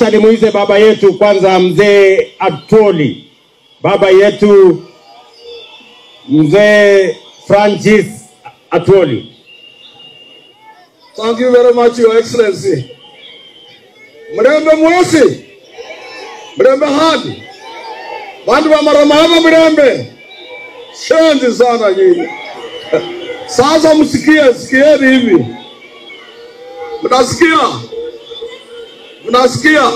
Nimuize baba yetu kwanza, Mzee Atwoli, baba yetu Mzee Francis Atwoli. Thank you very much, Your Excellency. Mrembe mwasi, mrembe hadi, bandu wa maramama mrembe, shenzi sana nyinyi. Sasa msikie, sikieni hivi. Mnasikia? Mnasikia?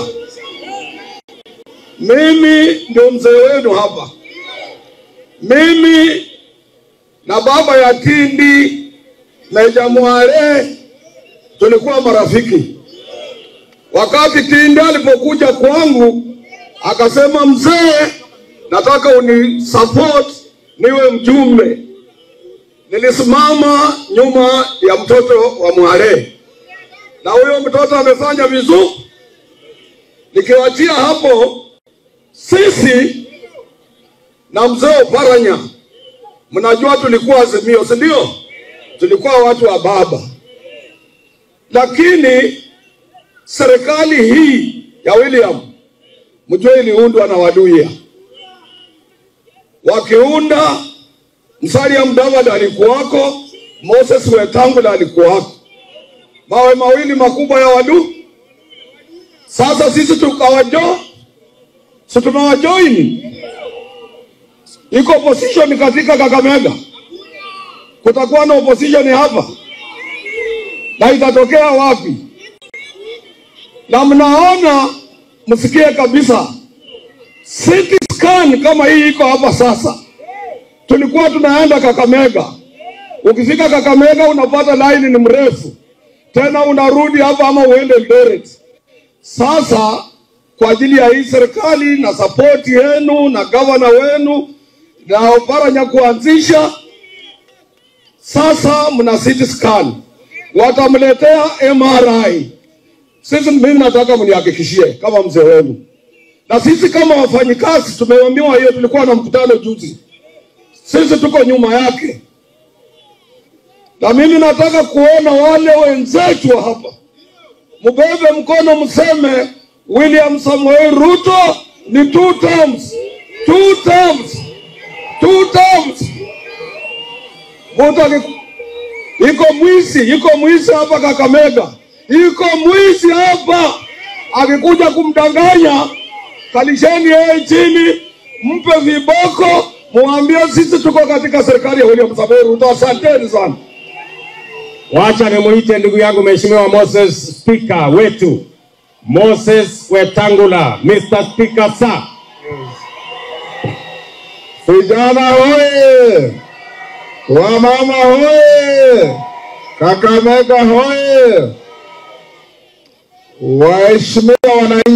Mimi ndio mzee wenu hapa. Mimi na baba ya Tindi Meja Mwale tulikuwa marafiki. Wakati Tindi alipokuja kwangu akasema, mzee, nataka unisupport niwe mjumbe. Nilisimama nyuma ya mtoto wa Mwale, na huyo mtoto amefanya vizuri. Nikiwachia hapo, sisi na mzee Oparanya, mnajua tulikuwa Azimio, si ndio? Tulikuwa watu wa baba. Lakini serikali hii ya William, mjue iliundwa na Waluhya. Wakiunda, Musalia Mudavadi alikuwako, Moses Wetangula alikuwako. Mawe mawili makubwa ya Waluhya. Sasa sisi tukawajo, si tumewajoin. Iko opposition katika Kakamega. Kutakuwa na opposition hapa. Na itatokea wapi? Na mnaona, msikie kabisa, CT scan kama hii iko hapa sasa. Tulikuwa tunaenda Kakamega. Ukifika Kakamega unapata line ni mrefu. Tena unarudi hapa ama uende Eldoret. Sasa kwa ajili ya hii serikali na support yenu na governor wenu na Oparanya kuanzisha, sasa mna CT scan. Watamletea MRI. Sisi, mimi nataka mnihakikishie kama mzee wenu. Na sisi kama wafanyikazi tumeambiwa hiyo, tulikuwa na mkutano juzi. Sisi tuko nyuma yake. Na mimi nataka kuona wale wenzetu hapa, mbebe mkono mseme William Samoei Ruto ni 2 terms. 2 terms. 2 terms. Mtu iko mwizi, iko mwizi hapa Kakamega. Iko mwizi hapa. Akikuja kumdanganya, kalisheni yeye chini, mpe viboko, muambie sisi tuko katika serikali ya William Samoei Ruto. Asanteni sana. Wacha nimuite ndugu yangu Mheshimiwa Moses, Speaker wetu, Moses Wetangula. Mr. Speaker, sir. Vijana hoye! Wamama hoye! Kakamega hoye! Waheshimiwa wananchi